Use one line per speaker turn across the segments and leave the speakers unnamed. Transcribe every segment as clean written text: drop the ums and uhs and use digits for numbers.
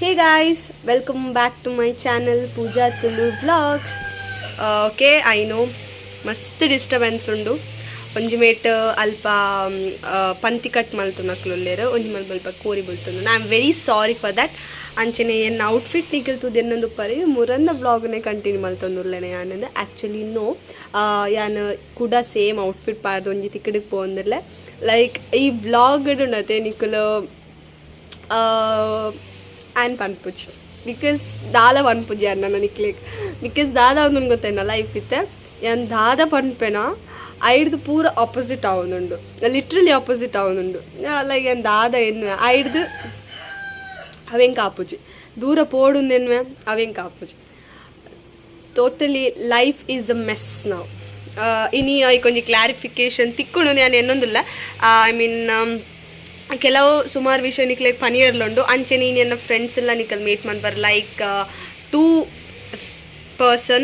Hey guys, welcome back to my channel Pooja Tulu Vlogs. Okay, I know ಮಸ್ತ್ disturbance ಉಂಡು. ಒಂಜಿ mate ಅಲ್ಪ ಪಂತಿ ಕಟ್ ಮಲ್ತುನಕ್ಲುಲ್ಲೆರ್, ಒಂಜಿ ಮಲ್ಪ ಅಲ್ಪ ಕೋರಿ ಬುಲ್ತುಂಡು. I am very sorry for that. ಅಂಚನೆ ಎನ್ನ ಔಟ್ಫಿಟ್ ನಿಕಲ್ ತೂದು ಎನ್ನೊಂದುಪ್ಪರಿ, ಮುರನ್ನ ವ್ಲಾಗ್ನೆ ಕಂಟಿನ್ಯೂ ಮಲ್ತೊಂದುಲ್ಲೆನೆ ಯಾನಂದ್. ಆ್ಯಕ್ಚುಲಿ ನೋ, ಯಾನ್ ಕುಡ ಸೇಮ್ ಔಟ್ಫಿಟ್ ಪಾಡ್ದು ಒಂಜಿ ತಿಕ್ಕಡಿಗೆ ಪೋಂದಿರ್ಲೆ. ಲೈಕ್ ಈ ವ್ಲಾಗ್ ಉಂಡತೆ ನಿಕುಲು ಆ್ಯನ್ ಪನ್ಪುಜಿ, because ದಾಲ ಪನ್ಪುಜಿ ಅನ್ನ ನಿಕ್ಲೆಗ್. Because ದಾದ ಒಂದೊಂದು ಗೊತ್ತೇನ, ಲೈಫ್ ಇತ್ತೆ ಯಾನ್ ದಾದ ಪನ್ಪೆನ ಐಡ್ದು ಪೂರ ಆಪೋಸಿಟ್ ಆವೊಂದುಂಡು, ಲಿಟ್ರಲಿ ಆಪೋಸಿಟ್ ಆವೊಂದುಂಡು. ಲೈಕ್ ಯಾನ್ ದಾದ ಎನ್ನುವೆ ಐಡ್ದು ಅವೆಂಕ ಆಪುಜಿ, ದೂರ ಪೋಡುಂದೆನ್ನುವೆ ಅವೆಂಕ ಆಪುಜಿ. Totally life is a mess ನಾವು. ಇನಿ ಐಕೊಂಜಿ ಕ್ಲಾರಿಫಿಕೇಶನ್ ತಿಕ್ಕುಂಡು ಯಾನ್ ಎನ್ನೊಂದುಲ್ಲ. I mean, ಕೆಲವು ಸುಮಾರು ವಿಷಯ ನಿಕ್ಲೆಗ್ ಪನಿಯರ್ಲುಂಡು. ಅಂಚೆನೆ ಇನಿ ಎನ್ನ ಫ್ರೆಂಡ್ಸ್ ಎಲ್ಲ ನಿಕಲ್ ಮೀಟ್ ಮನ್ಪರ್, like two person,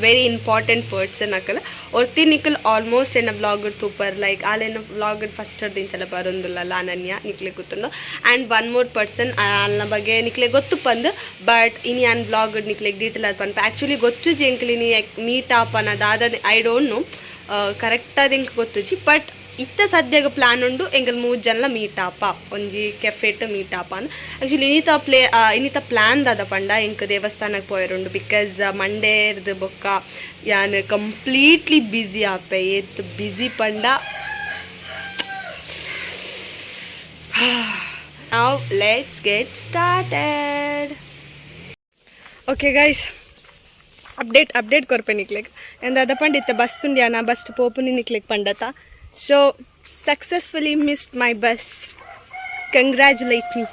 very important person ಅಕಲ್. ಒರ್ತಿ ನಿಕಲ್ ಆಲ್ಮೋಸ್ಟ್ ಎನ್ನ ವ್ಲಾಗ್ ತೂಪರ್, ಲೈಕ್ ಆಲ್ ಎನ್ನ ವ್ಲಾಗ್ ಫಸ್ಟ್ ದಿಂಚಲ ಬರೊಂದುಲ್ಲಲ್ಲ, ಅನನ್ಯ, ನಿಕ್ಲೆ ಗೊತ್ತುಂಡು. ಆ್ಯಂಡ್ ಒನ್ ಮೋರ್ ಪರ್ಸನ್, ಅಲ್ನ ಬಗ್ಗೆ ನಿಕ್ಲೆ ಗೊತ್ತು ಪಂದ್, ಬಟ್ ಇನಿ ಯಾನ್ ವ್ಲಾಗ್ ನಿಕ್ಲೆಗ್ ಡೀಟೇಲ್ ಆದ್ ಪನ್ಪ. ಆ್ಯಕ್ಚುಲಿ ಗೊತ್ತುಜಿ ಎಂಕ್ಲ್ ಇನಿ ಮೀಟ್ ಆಪನ ದಾದ, I don't know. Correct ಆದ್ ಎಂಕ್ ಗೊತ್ತುಜಿ, ಬಟ್ ಇತ್ತ ಸದ್ಯಗ ಪ್ಲಾನ್ ಉಂಡು ಎಂಕಲ್ ಮೂಜ್ ಜನಲ ಮೀಟ್ ಆಪ, ಒಂಜಿ ಕೆಫೆಟ್ ಮೀಟ್ ಆಪ. ಆ್ಯಕ್ಚುಲಿ ಇನಿತ ಪ್ಲಾನ್ ದಾದ ಪಂಡ, ಎಂಕ್ ದೇವಸ್ಥಾನಕ್ಕೆ ಪೋಯರುಂಡು, because ಮಂಡೇರ್ದು ಬೊಕ್ಕ ಯಾನ್ ಕಂಪ್ಲೀಟ್ಲಿ ಬ್ಯುಸಿ ಆಪೆ. ಏತ್ ಬ್ಯುಸಿ ಪಂಡ, now let's get started. Okay guys, update update ಕೊರ್ಪೆ ನಿಕ್ಲೆಗ್. ಎಂದಾದ ಪಂಡ, ಇತ್ತೆ ಬಸ್ ಉಂಡ್ಯಾನ ಬಸ್ ಪೋಪುನಿ ನಿಕ್ಲೆಗ್ ಪಂಡತ. So successfully missed my bus, congratulate me.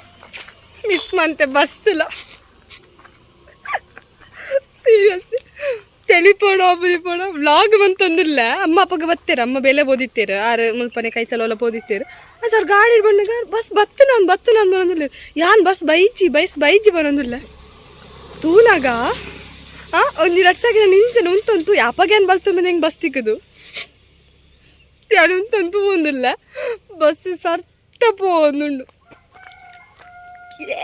Miss ಮಂತೆ ಬಸ್. ಸೀರಿಯಸ್ಲಿ, ಟೆಲಿಪೋಣ ಪೋಣ ವ್ಲಾಗ್ ಮಂತಂದಿಲ್ಲ. ಅಮ್ಮ ಅಪ್ಪಗ ಬತ್ತೀರ, ಅಮ್ಮ ಬೆಲೆ ಬೋದಿತ್ತೀರ, ಆರು ಮುಲ್ಪನೆ ಕೈತಲೋಲ ಬೋದಿತ್ತೀರ. ಸರ್ ಗಾಡಿ ಬಂದಾಗ ಬಸ್ ಬತ್ತು, ನಾನು ಬತ್ತು, ನಾನು ಬರೋದಿಲ್ಲ. ಯಾನ್ ಬಸ್ ಬೈಚಿ ಬೈಸ್ ಬೈಚಿ ಬರೋದಿಲ್ಲ. ತೂನಾಗ ಆ ಒಂಜಿ ರಡ್ಸಾಗಿ ನಾನು ಇಂಚನ ಉಂತಂತು ಯಾಪಾಗ ಏನು ಬಲ್ತು ಹೆಂಗೆ ಬಸ್ ತಿಕ್ಕದು. ಯಾರು ಉಂತಂತು ಒಂದಿಲ್ಲ, ಬಸ್ ಸರ್ತ ಪೋಂದುಂಡು. ಏ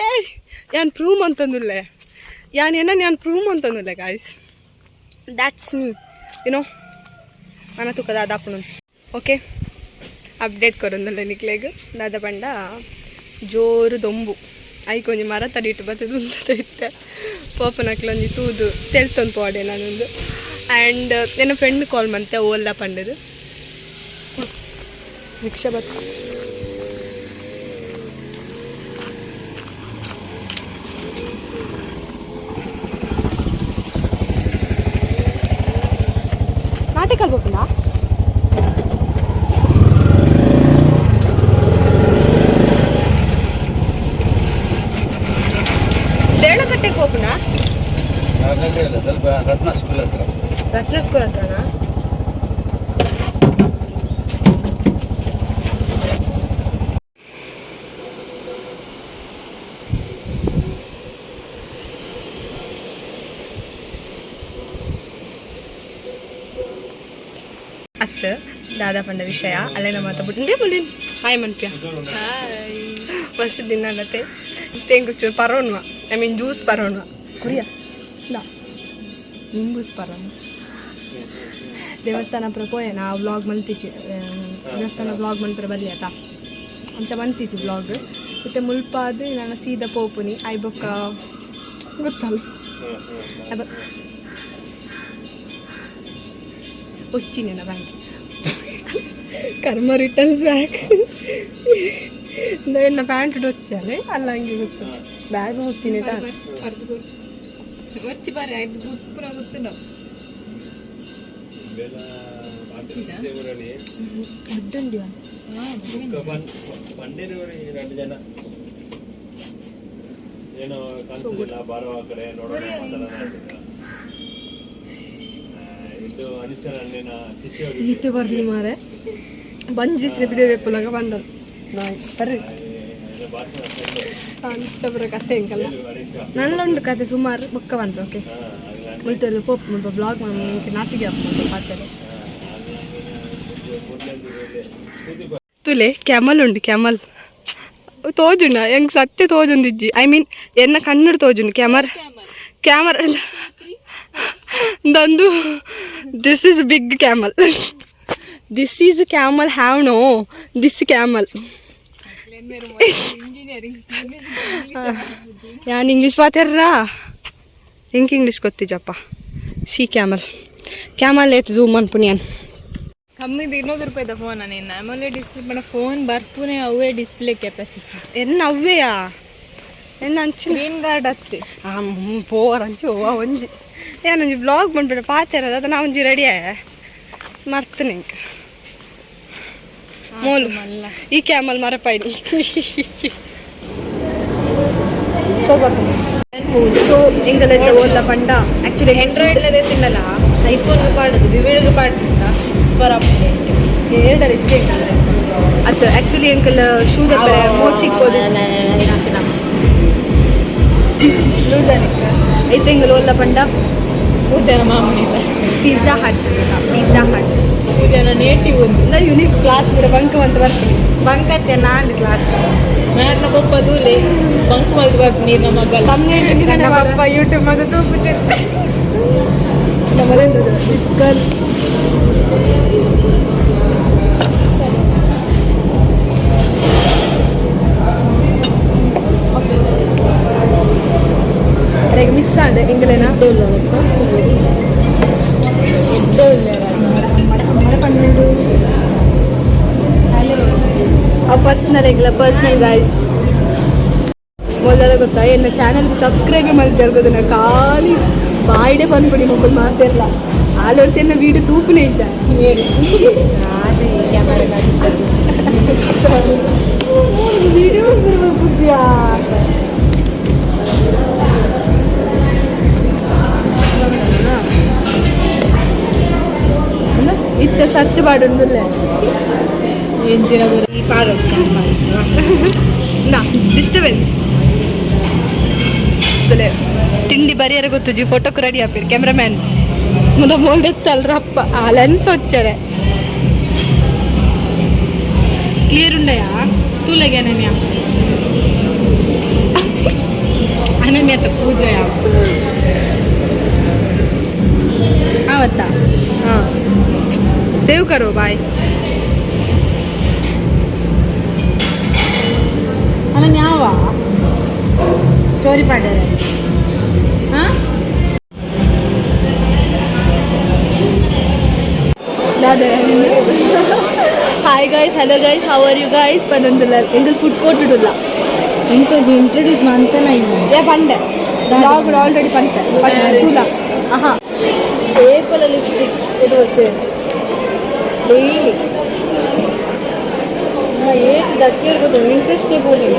ಏ, ಯಾನ್ ಪ್ರೂವ್ ಅಂತಂದಿಲ್ಲ, ಯಾನ್ ಏನ ಯಾನ್ prove ಅಂತಂದಿಲ್ಲ. Guys, that's me, you know. ನನ್ನ ತುಕ ದಾದಾಪುಣ. ಓಕೆ, ಅಪ್ಡೇಟ್ ಕೊರೊಂದಲ್ಲ ನಿಕ್ಲೆಗ್. ದಾದ ಪಂಡ, ಜೋರು ದೊಂಬು, ಐಕ್ ಒಂಜಿ ಮರ ತಡಿಟ್ಟು ಬತ್ತದು ಇತ್ತೆ. ಪೋಪನಕ್ಲೊಂಜಿ ತೂದು ತೆಲ್ತೊಂದು ಪೋಡೆ ನಾನೊಂದು. ಆ್ಯಂಡ್ ನನ್ನ ಫ್ರೆಂಡ್ ಕಾಲ್ ಮಂತೆ, ಓಲ್ಲ ಪಂಡದು. ರಿಕ್ಷಾ ಬತ್ತ. ನಾಟಕಲ್ ಬೋಪುಂಡ. ದೇಳಕಟ್ಟೆಗೆ ಹೋಗುಣ.
ಇಲ್ಲ, ಸ್ವಲ್ಪ ರತ್ನ ಸ್ಕೂಲ್ ಹತ್ರ.
ರತ್ನ ಸ್ಕೂಲ್ ಹತ್ರನಾ? ಅತ್ತ ದಾದಾ ಪಂಡ ವಿಷಯ ಅಲ್ಲೇ ನಮ್ಮ ಮಾತಾಡ್ಬಿಟ್ಟು ಬುಲಿನ್ ಹಾಯ್ ಮನ್ಪ್ಯ. ಮಸ್ತ್ ದಿನ ಅನ್ನತ್ತೆ. ತೆಂಗು ಪರೋಣ್ವ, I mean juice ಪರೋಣ್ವ, ಕುರಿಯ ಇಲ್ಲ ನಿಂಬೂಸ್ ಪರೋಣ. ದೇವಸ್ಥಾನ ಪುರ ಪೋಯೆ ನಾ, ವ್ಲಾಗ್ ಮಂತಿಚಿ. ದೇವಸ್ಥಾನ ವ್ಲಾಗ್ ಮನ್ಪುರ ಬರ್ಲಿ ಆತ, ಅಂಚ ಮಂತಿಚಿ ವ್ಲಾಗ್. ಮತ್ತೆ ಮುಲ್ಪಾದ್ ನಾನು ಸೀದಾ ಪೋಪುನಿ. I ಬೊಕ್ಕ ಗೊತ್ತಲ್ಲ ಅದ ಒಚ್ಚಿನ ಬ್ಯಾಂಕ್. ಕರ್ಮ ರಿಟರ್ನ್ಸ್ ಬ್ಯಾಕ್. ಎನ್ನ ಪ್ಯಾಂಟ್ ಡೊಚ್ಚಾಲೆ ಅಲ್ಲ, ಹಂಗೆ ಗೊತ್ತು ಬ್ಯಾಗ್ ಹೊತ್ತಿನ.
ವರ್ಚಿ ಬಾರಿ ಪೂರ ಗೊತ್ತು.
ಅಡ್ಡಂಡಿ.
ಎರಡು ಜನ ಏನೋ ಕಾಣಿಸೋದಿಲ್ಲ, ಬಾರೋ ಆ ಕಡೆ ನೋಡೋಣ, ಮಾತಾಡೋಣ ಅಂತಿದ್ದ. ಇದು ಅನಿಸರ ಅಣ್ಣನ ಶಿಷ್ಯ.
ಈತೆ ಬರ್ಲಿ ಮಾರೆ, ಬಂಜಿ ಬಿದ್ದಿದೆ ಪುಲಗ ಬಂದ ನಾಯಿ ಬರ್ರಿ. ಅಂಚ ಬರೋ ಕತೆ ಎಂಕಲ್ಲ ನಲ್ಲುಂಡು ಕತೆ ಸುಮಾರು ಬೊಕ್ಕ ಬಂತು. ಓಕೆ, ಮುಲ್ತದ್ದು ಪೋಪ್ ಮುಲ್ಪ ಬ್ಲಾಗ್ ನಾಚಿಗೆ ಆಪುಂಡು ಪಾತೆರೆ. ತುಲೆ, ಕ್ಯಾಮಲ್ ಉಂಡು, ಕ್ಯಾಮಲ್. ತೋಜುಂಡ ಹೆಂಗ್ ಸತ್ಯ ತೋಜೊಂದಿಜ್ಜಿ. I mean ಎನ್ನ ಕಣ್ಣು ತೋಜುಂಡು. ಕ್ಯಾಮರಾ ಕ್ಯಾಮರಾ ದಂದು. This is big camel, this is camel have no this camel. ಯಾನ್ ಇಂಗ್ಲೀಷ್ ಮಾತಾಡ್ರಾ? ಎಂಕ್ ಇಂಗ್ಲೀಷ್ ಗೊತ್ತಿಜಪ್ಪ. C camel camel ಏತ್ ಝೂಮ್ ಅನ್ಪುನಿ ಯಾನ್.
ಕಮ್ಮಿದ 200 ರೂಪಾಯಿದ ಫೋನ್ ನಿನ್ನ ಆಮೇಲೆ ಡಿಸ್ಪ್ಲೇ ಮಾಡ ಫೋನ್ ಬರ್ಪುನೆ ಅವೇ ಡಿಸ್ಪ್ಲೇ ಕೆಪಾಸಿಟಿ.
ಎನ್ನ ಅವ್ವೆಯಾ ಎನ್ನ ಅಂಚಿನ.
ಸ್ಕ್ರೀನ್ ಗಾರ್ಡ್ ಹತ್ತಿ.
ಪೋರ್ ಅಂಚು ಓ ಒಂಜಿ ಏನೊಂಜಿ ಬ್ಲಾಗ್ ಬಂದ್ಬಿಡ ಪಾತೆರದ ಅದು ನಾ ಒಂಜಿ ರೆಡಿ ಆಯ ಮರ್ತನೆ ಇಂಕ ಮೋಲು ಈ ಕ್ಯಾಮಲ್ ಮರಪಾಯ್ನಿ. ಸೊ ಎಂಗಲೆಲ್ಲ ಓಲ್ಲ ಪಂಡ ಆಕ್ಚುಲಿ
ಆಂಡ್ರಾಯ್ಡ್ ತಿನ್ನಲ್ಲ, ಐಫೋನ್ ಪಾಡುದು ವಿವೇಗ ಪಾಡುದ ಬರಪ್ಪ.
ಎರಡರ ಇತ್ತೆ ಅತ್ತ. ಆಕ್ಚುಲಿ ಎಂಕಲ್ ಶೂ ದಪ್ಪರೆ ಮೋಚಿಕ್ ಹೋದ ಲೂಸ್ ಐತೆ. ಎಂಗಲ್ ಓಲ್ಲ ಪಂಡ
ಪೂಜಾನ ಮಾಮೂಲಿ.
Pizza hut, pizza hut.
ಪೂಜಾನ native ಒಂದು.
ಯೂನಿಕ್ ಕ್ಲಾಸ್ ಕೂಡ ಬಂಕ್ ಅಂತ ಬರ್ತೀನಿ.
ಬಂಕತ್ತೆ ನಾನು ಕ್ಲಾಸ್ ಮ್ಯಾರ್ನ ಪಪ್ಪ ದೂಲೆ ಬಂಕ್ ಮಲ್ದು ಬರ್ಪ ನೀರ್ನ ಮಗಲ್.
ಪಪ್ಪ
ಯೂಟ್ಯೂಬ್ ಮಗ ತೂಪು.
ಗರ್ಲ್ ಮಿಸ್ ಆಂಡ್ ಎಂಗಲೇನಾ.
ಎಡ್ಡೆ
ಆ ಪರ್ಸ್ನಲ್ ಎಂಗ್ಲ ಪರ್ಸ್ನಲ್ ಗಾಯ್ಸ್. ಮೊದಲ ಗೊತ್ತಾ, ಎನ್ನ ಚಾನಲ್ಗೆ ಸಬ್ಸ್ಕ್ರೈಬ್ ಮಾಡಿ ಜರುಗೋದನ್ನ ಖಾಲಿ ಬಾಯಿಡೆ ಬಂದ್ಬಿಡಿ ಮೊಬೈಲ್ ಮಾತಿರಲ್ಲ ಆಲೋಡ್ತಿನ ವೀಡಿಯೋ ತೂಪುನೇ ಇಜ್ಜ. ವೀಡಿಯೋ ಪೂಜ್ಯ. ಇತ್ತ ಸರ್ಚ್ ಪಾಡುಂಡುಲ್ಲೆ. ನಾ ಡಿಸ್ಟರ್ಬೆನ್ಸ್ ತಿಂಡಿ ಬರಿಯರ ಗೊತ್ತುಜಿ. ಫೋಟೋಕ್ಕೆ ರೆಡಿ ಆಪಿರ್ ಕ್ಯಾಮ್ರಾಮ್ಯಾನ್ಸ್ ಮುದ ಮೋಲ್ದೆತ್ತಲ್ರಪ್ಪ. ಆ ಲೆನ್ಸ್ వచ్చాರೆ
ಕ್ಲಿಯರ್ ಉಂಡಯಾ ತೂಲಗೆ ಅನನ್ಯ ಅನನ್ಯ ತ ಪೂಜೆಯ ಆವತ್ತಾ.
ಹಾಂ, ಸೇವ್ ಕರೋ ಬಾಯ್.
ಅನನ್ಯ ಯಾವ ಸ್ಟೋರಿ ಪಾಡ್ಯಾರ ಹಾಂ.
Hi guys, hello guys, how are you guys ಪನ್ನೊಂದುಲ್ಲ. ಎಂಗಲ್ ಫುಡ್ ಕೋರ್ಟ್ ಇಡುಲ್ಲ.
ಎಂತ ಇಂಟ್ರೊಡ್ಯೂಸ್ ಮಾಡ್ತಾನ ಇಲ್ಲ.
ಏ ಪಂಡೆ ಡಾಗ್ ಆಲ್ರೆಡಿ ಪಂತೆ ಫಸ್ಟ್ ತೂಲ ಆಹಾ.
ಏಪಲ lipstick it was daily ಏತ್ ದಕ್ಕೆ ಇರ್ಬೋದು ಇಂಟ್ರೆಸ್ಟೇ ಬೋಲಿ.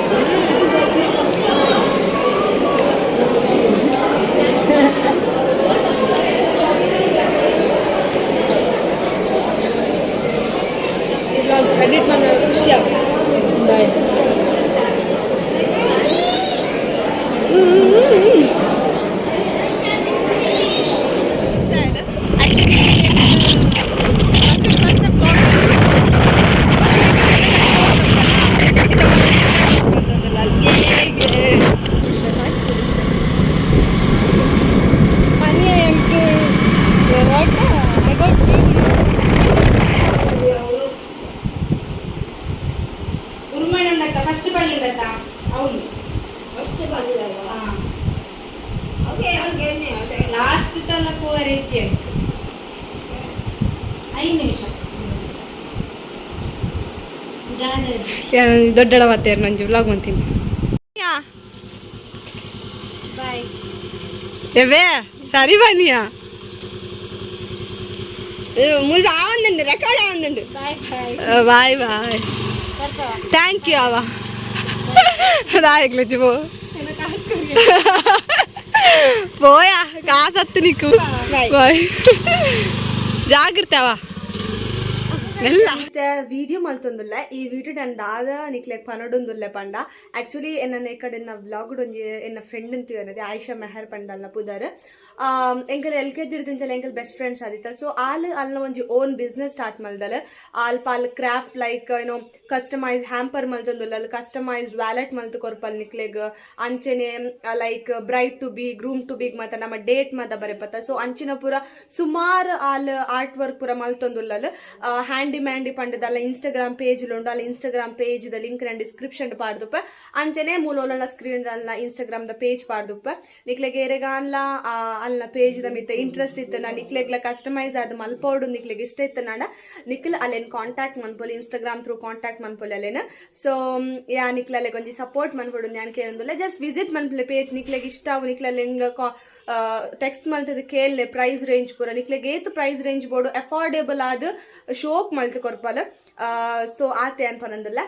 ಈ ಬ್ಲಾಗ್ ಎಡಿಟ್ ಮಾಡುವಾಗ ಖುಷಿ ಆಗ್ತದೆ.
ಬಾಯ್.
ಉರುಮಣ್ ಉಂಡತ್ತ ಫಸ್ಟ್ ಪಳ್ಳಿ ಉಂಡತ್ತ ಅವನು ಲಾಸ್ಟ್ ತನಕ ಪೋವರೆಚ್ಚಿ 5 ನಿಮಿಷ.
ದೊಡ್ಡಡ ಮಾತೇರು ನಂಜು ವ್ಲಾಗ್ ಮಾಡ್ತೀನಿ.
ಬಾಯ್.
ಎವೇ ಸರಿ ಬನ್ನಿಯಾ ಮುಳ್ಳು ಆವಂದುಂಡು ರೆಕಾರ್ಡ್ ಆವಂದುಂಡು.
Bye bye.
Bye bye, thank you. ಅವ ರಾಯಗ್ಲಜ್ಜಿ ಪೋ పోయా కాసత్తు నీకు. బాయ్, జాగ్రత్త. అవా. ಎಲ್ಲ ವಿಡಿಯೋ ಮಲ್ತೊಂದುಲ್ಲ. ಈ ವಿಡಿಯೋ ನಾನು ದಾದ ನಿಕ್ಲೆ ಪನೊಡೊಂದುಲ್ಲೆ ಪಂಡ, ಆಕ್ಚುಲಿ ಎನ್ನ ಈ ಕಡೆ ಎನ್ನ ವ್ಲಾಗ್ ಒಂಜಿ ಎನ್ನ ಫ್ರೆಂಡ್ ಅಂತ ಅನ್ನದೆ ಆಯಿಷಾ ಮೆಹರ್ ಪಂಡಲ್ಲ ಪುದರ್. ಎಂಕಲ್ ಎಲ್.ಕೆ.ಜಿ ದಿಂಚಲ ಎಂಕಲ್ ಬೆಸ್ಟ್ ಫ್ರೆಂಡ್ಸ್ ಆದಿತ್ತ. ಸೊ ಆಲ್ ಅಲ್ನ ಒಂಜಿ ಓನ್ ಬಿಸ್ನೆಸ್ ಸ್ಟಾರ್ಟ್ ಮಲ್ದಲ್. ಅಲ್ಪ ಅಲ್ ಕ್ರಾಫ್ಟ್, ಲೈಕ್ ಏನೋ ಕಸ್ಟಮೈಸ್ ಹ್ಯಾಂಪರ್ ಮಲ್ತೊಂದುಲ್ಲ, ಕಸ್ಟಮೈಸ್ಡ್ ವ್ಯಾಲೆಟ್ ಮಲ್ತ್ ಕೊರ್ಪಲ್ ನಿಕ್ಲೆಗ್. ಅಂಚೆನೆ like bride to be, groom to be ಮಾತ ನಮ್ಮ ಡೇಟ್ ಮಾತ ಬರೆಪತ್ತ. ಸೊ ಅಂಚಿನ ಪೂರ ಸುಮಾರು ಆಲ್ ಆರ್ಟ್ ವರ್ಕ್ ಪೂರ ಮಲ್ತೊಂದುಲ್ಲಲ್. ಹ್ಯಾಂಡಿ ಮ್ಯಾಂಡಿ ಪಂಡದಲ್ಲ ಇನ್ಸ್ಟಾಗ್ರಾಮ್ ಪೇಜ್ ಉಂಡು. ಅಲ್ಲ ಇನ್ಸ್ಟಾಗ್ರಾಮ್ ಪೇಜ್ ದ ಲಿಂಕ್ ನಾನು ಡಿಸ್ಕ್ರಿಪ್ಷನ್ ಪಾಡ್ದುಪ್ಪ. ಅಂಚನೆ ಮೂಲೋಲನ ಸ್ಕ್ರೀನ್ ಅಲ್ಲ ಇನ್ಸ್ಟಾಗ್ರಾಮ್ ದ ಪೇಜ್ ಪಾಡ್ದುಪ್ಪ. ನಿಕ್ಲೆಗ್ ಏರೆಗಾನ್ಲ ಅಲ್ನ ಪೇಜ್ ದ ಮಿತ್ತ ಇಂಟ್ರೆಸ್ಟ್ ಇತ್ತು ನಾ, ನಿಕ್ಲೆಗ್ಲ ಕಸ್ಟಮೈಸ್ ಆದ್ ಮಲ್ಪೋಡು ನಿಕ್ಲೆಗ್ ಇಷ್ಟ ಇತ್ತು ನಾಡ, ನಿಕ್ಲ್ ಅಲ್ಲೇನ್ ಕಾಂಟ್ಯಾಕ್ಟ್ ಮನ್ಪೊಲಿ. ಇನ್ಸ್ಟಾಗ್ರಾಮ್ ಥ್ರೂ ಕಾಂಟ್ಯಾಕ್ಟ್ ಮನ್ಪೊಲಿ ಅಲ್ಲೇನ. ಸೊ ಯಾ, ನಿಕ್ಲ ಅಲ್ಲೆಗ್ ಒಂಜಿ ಸಪೋರ್ಟ್ ಮನ್ಪೊಡು ಯಾನ್ ಕೇಳೊಂದುಲ್ಲ. ಜಸ್ಟ್ ವಿಸಿಟ್ ಮನ್ಪುಲೆ ಪೇಜ್. ನಿಕ್ಲೆಗ್ ಇಷ್ಟ ಅವು ನಿಕ್ಲ ಟೆಕ್ಸ್ಟ್ ಮಲ್ತದ ಕೇಳ್ಲೆ ಪ್ರೈಸ್ ರೇಂಜ್ ಪೂರ. ನಿಕ್ಲೆಗ್ ಏತ್ ಪ್ರೈಸ್ ರೇಂಜ್ ಬೋಡು, ಅಫೋರ್ಡೆಬಲ್ ಆದ್ ಶೋಕ್ ಮಲ್ತ್ ಕೊರ್ಪಲ್. ಸೊ ಆತೆ ಅನ್ಪನಂದುಲ್ಲ.